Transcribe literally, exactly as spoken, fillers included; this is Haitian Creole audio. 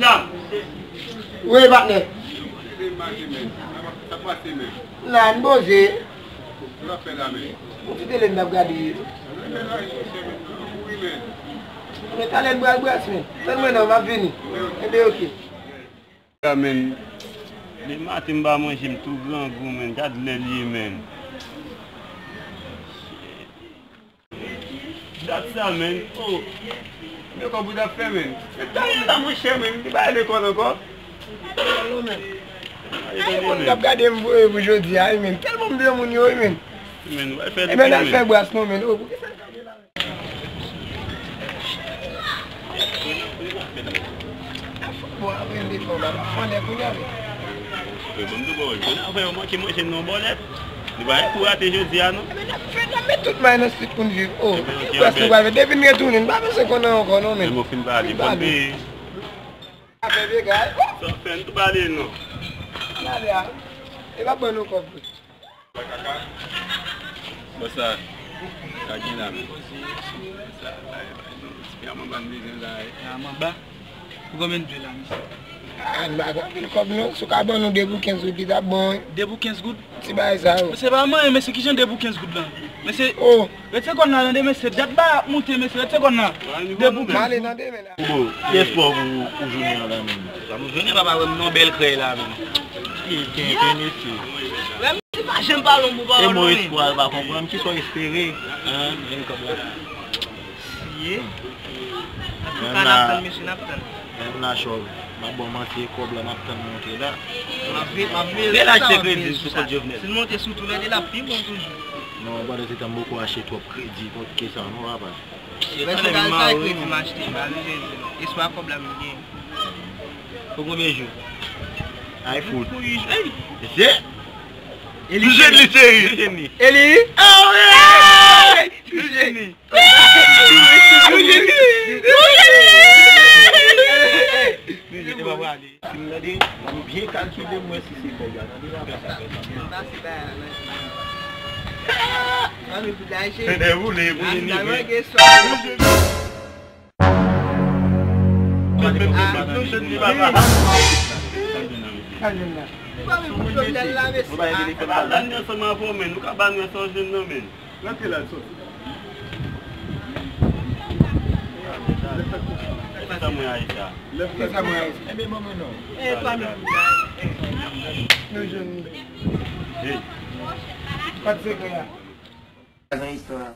Wi, patnè. La, m poze. Yon ti tele m t ap gade. Men talè m pral bwès, men. Tann mwen non, m ap vini. Enben, oke. Demen maten m pa manje, m tou grangou, men. Gad lè l ye, men. Dat sa, men. Oh. Men kòb ou t ap fè, men. Men talè la, monchè, men. Li pa lekòl ankò. Ay, moun k ap gade m voye pou jodi a, wi, men. Tèlman m vle moun yo, wi, men. Men, w al fè li, men. Ebyen, n al fè bwès, non, men. Oh, poukisa l kanpe la, men? Bon, apre m te fè yon bagay. Fò lè kounye a, men. Wi, bon, m tou bon, wi. Kounye a, fè yo manke manje nan bòlèt. Nou pa gen kou rate jodi a, non. Ebyen, n ap fè, n ap met tout may nan sik pou n viv. Oh, ki bwès nou pral fè? Depi n retounen, n pa bezwen konnen ankò, non, men. Men, m fin pale, m fin pale. Afè vye kay. Sa fè, n tou pale, non. N ale a. E pa ban nou kòb vre. Bon, sa, sa gen la, men. Sa, bay, bay, non, ti pya manba m bezwen la, eh. A manba? Pou konbyen n dwe la, mesye? Ah, n pa gen anpil kòb, non. Si w ka ban nou de pou kenz goud, li t ap bon, wi. De pou kenz goud? Ti bagay sa yo. Mesye, pa manyen, mesye, kijan de pou kenz goud la? Mesye, oh, retire kòn nan, tande, mesye, dat ba ap moute, mesye, retire kòn nan. De pou kenz goud. M ale nan demen la. Bon, ki espò pou, pou jounen an la menm? Sa pou jounen, papa, wè m nan bèl krèy la menm. Ki kenken, mesye. Wè m di pa janm pale yon bon pawòl, non, men. E mo espwa l pa konprann, kisa w espere? Hein, men kòb la. Siye. Antouka, n ap tann, mesye, n ap tann. Menm la, chòv, m ap ba w manti, e kòb la, m ap tann monte la. M ap ve-, m ap veye sa, m ap veye sou sa. Si l monte sou tou lè de la, pi bon toujou. Non, pandan se tan, m poko achte twòp kredi, twòp ke sa, non, papa. Mwen se dal sa kredi m achte, m pa bezwen di non. E swa kòb la m gen. Pou konbyen jou? Ay fout. Pou uit jou. Ey! Mesye! Eli Jeni, cheri. Jeni. Eli? Ah wi! Jeni. Jeni. Jeni. Jeni. Jeni. Jeni. Fin tande, m byen kalkile, m wè si se kòb la. Tande, m ap fè sa, fè sa. Pase bagay la nan jeni. An, nou pi laj. Fè dèboule, boule nive. Nan manje sòl. Mèt, mèt, mèt, nou jwenn li, papa. Sa jwenn la. Ou pa menm pou Jovenel la, mesye. Ou pa gen telefòn la. La, nou ansanm avè w, men. Nou ka ba nou sa w jwenn nan, men. Rantre la, l sòti. Lè fèt konsa. Lè fèt konsa. Enben, ban mwen non. E pa menm. Nou jwenn li. Hey. Kot sekrè a? Nan istwa.